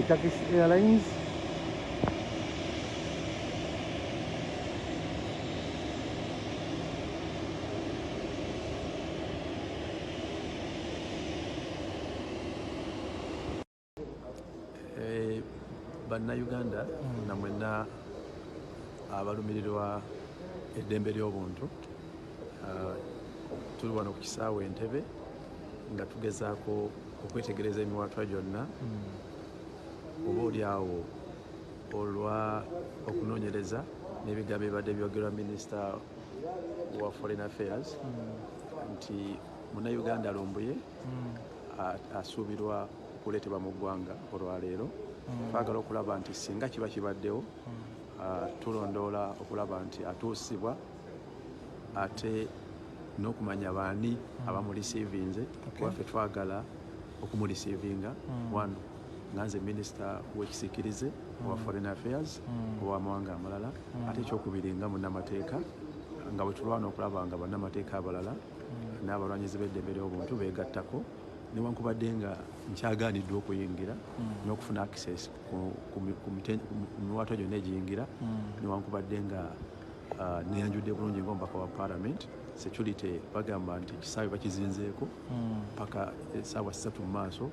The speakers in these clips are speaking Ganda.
Turkish Airlines. Bannayuganda namwenna abalumirirwa eddembe ly'obuntu, tuli wano ku kisaawe Entebe nga tugezaako okwetegereza emiwaatwa gyonna oba oli awo olwa okunoonyereza n'ebigambo ebibadde byogerwa minisita wa Foreign Affairs nti Munnayuganda Lumbuye asuubirwa okuleetebwa mu ggwanga olwaleero. Twagala okulaba nti singa kiba kibaddewo, tulondoola okulaba nti atuusibwa, ate n'okumanya baani abamureceivinze, kuba ffe twagala okumureceivinga wano nga nze minisita w'ekisiikirize owa Foreign Affairs, ow'amawanga amalala, ate ekyokubiri nga munnamateeka, nga bwe tulwana okulaba nga bannamateeka abalala n'abalwanyizi b'eddembe ly'obuntu beegattako, newankubadde nga nkyagaaniddwa okuyingira n'okufuna access ku miwaatwa gyonna egiyingira, newankubadde nga neyanjudde bulungi ng'omubaka wa parliament. Security bagamba nti ekisaawe bakizinzeeko paka essaawa 3 mu maaso,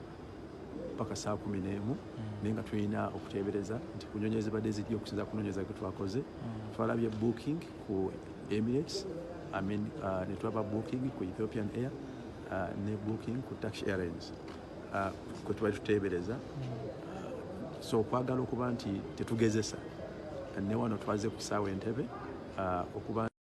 paka saa 11, naye nga tulina okuteebereza nti ku nyonyi ezibadde zijja, okusinza ku noonyereza kwe twakoze, twalabye booking ku Emirates, I mean, ne tulaba booking ku Ethiopian Air, ne booking ku Turkish Airlines, kwe tubali tuteebereza. So okwagala okuba nti tetugezesa ne wano twaze ku kisaawe Entebe okuba